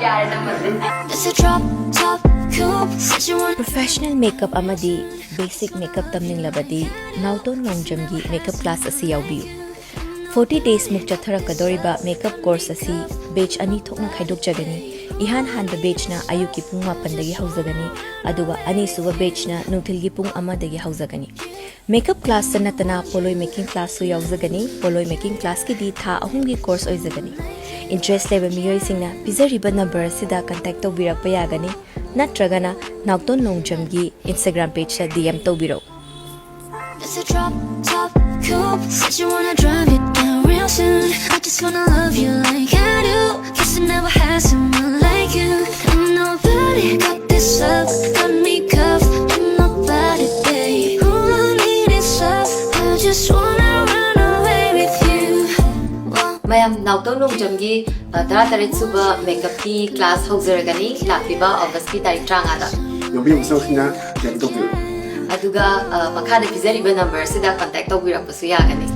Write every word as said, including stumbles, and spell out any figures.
ꯌꯥꯔꯦ ꯅꯝꯃꯁꯦ꯫ It's a drop top coupe, said you want. Professional makeup ꯑꯃꯗꯤ basic makeup ꯇꯝꯅꯤꯡꯂꯕꯗꯤ ꯅꯥꯎꯇꯣꯟ ꯅꯣꯡꯖꯝꯒꯤ makeup class ꯑꯁꯤ ꯌꯥꯎꯕꯤꯌꯨ꯫ Forty days ꯃꯨꯛ ꯆꯠꯊꯔꯛꯀꯗꯧꯔꯤꯕ makeup course ꯑꯁꯤ batch ꯑꯅꯤ ꯊꯣꯛꯅ ꯈꯥꯏꯗꯣꯛꯆꯒꯅꯤ꯫ ꯏꯍꯥꯟ ꯍꯥꯟꯕ batchꯅ ꯑꯌꯨꯛꯀꯤ ꯄꯨꯡ ꯃꯥꯄꯟꯗꯒꯤ ꯍꯧꯖꯒꯅꯤ, ꯑꯗꯨꯒ ꯑꯅꯤꯁꯨꯕ batchꯅ ꯅꯨꯡꯊꯤꯜꯒꯤ ꯄꯨꯡ ꯑꯃꯗꯒꯤ ꯍꯧꯖꯒꯅꯤ꯫ Makeup classꯇ ꯅꯠꯇꯅ ꯄꯣꯂꯣꯏ making classꯁꯨ ꯌꯥꯎꯖꯒꯅꯤ꯫ ꯄꯣꯂꯣꯏ making classꯀꯤꯗꯤ ꯊꯥ ꯑꯍꯨꯝꯒꯤ course ꯑꯣꯏꯖꯒꯅꯤ꯫ Interest ꯂꯩꯕ ꯃꯤꯑꯣꯏꯁꯤꯡꯅ ꯄꯤꯖꯔꯤꯕ number ꯑꯁꯤꯗ contact ꯇꯧꯕꯤꯔꯛꯄ ꯌꯥꯒꯅꯤ, ꯅꯠꯇ꯭ꯔꯒꯅ ꯅꯥꯎꯇꯣꯟ ꯅꯣꯡꯖꯝꯒꯤ Instagram pageꯇ D M ꯇꯧꯕꯤꯔꯛꯎ꯫ It's a drop top coupe, said you wanna drive it down real soon. I just wanna love you like I do. Guess I never had someone like you. And nobody got this love, got me cuffed in my body, babe. All I need is love. I just wanna run away with you. ꯃꯌꯥꯝ, ꯅꯥꯎꯇꯣꯟ ꯅꯣꯡꯖꯝꯒꯤ, ꯑ, ꯇꯔꯥꯇꯔꯦꯠ ꯁꯨꯕ makeupꯀꯤ class ꯍꯧꯖꯔꯒꯅꯤ ꯂꯥꯛꯂꯤꯕ Augustꯀꯤ ꯇꯥꯔꯤꯛ ꯇꯔꯥꯃꯉꯥꯗ꯫ ꯌꯥꯎꯕꯤꯔꯤꯕ ꯃꯤꯁꯛꯁꯤꯡꯅ D M ꯇꯧꯕꯤꯌꯨ꯫ ꯑꯗꯨꯒ, ꯑ, ꯃꯈꯥꯗ ꯄꯤꯖꯔꯤꯕ number ꯑꯁꯤꯗ contact ꯇꯧꯕꯤꯔꯛꯄꯁꯨ ꯌꯥꯒꯅꯤ꯫